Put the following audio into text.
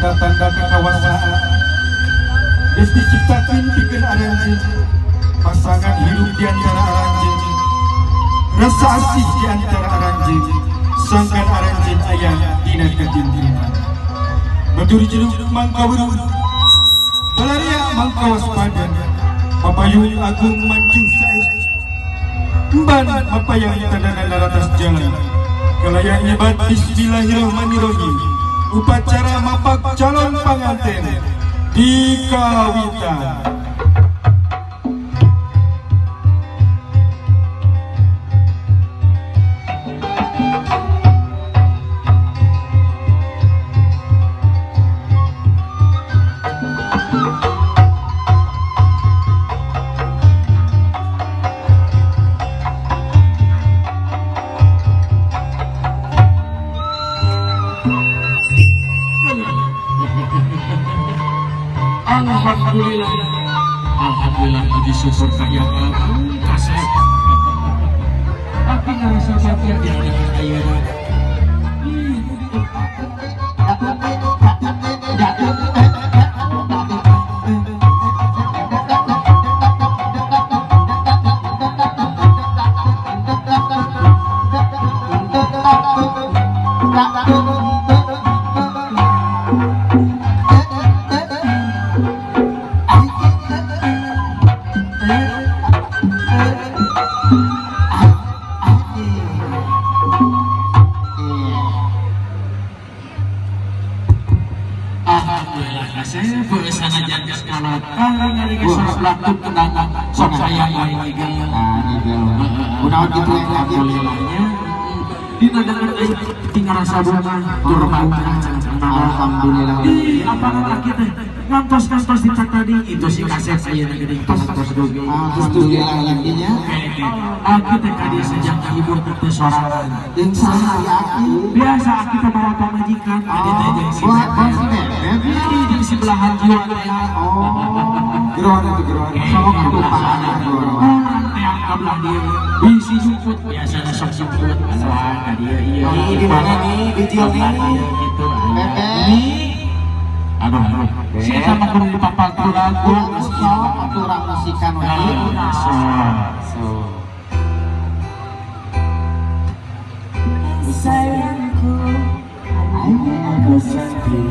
tanda-tanda kekawasaan. Geus diciptakeun pikeun aranjeun, pasangan hidup di antara aranjeun, rasa asih di antara aranjeun, sangkan aranjeun aya dina katintingan. Batur jeruk mangka weruh, balaria mangka waspada, papayung agung mancung saestu, emban mapayang tanda atas jalan. Kalayan nyebat bismillahirrahmanirrahim. Upacara mapak calon panganten di kawitan. Alhamdulillah, alhamdulillah puji syukur kaya kasep. Aku ngerasa bahagia di hadapan ayeuna. Alhamdulillah. Ih, apa laki teh ngantos-ngantos di tadi itu si kasep ayeuna geuning tos-tos dugi. Alhamdulillah lakinya. Aki teh ka dieu sejak kahibur teh sorangan. Jeung saha aki? Biasa aki teh bawa pamajikan ka dieu teh jeung si Bebek. Jeung si belahan jiwa teh. Oh, geroan itu geroan. Sok atuh paana geroan. Urang teh ka belah dieu. Bisi jemput biasana sok jemput. Wah, ka dieu ieu. Ini di mana nih? Di Jil nih. Gitu. Bebek. Aduh, aduh. Si eta mah kudu dipapal lagu, sok atuh urang musikan we. So. Sayangku, aku sepi.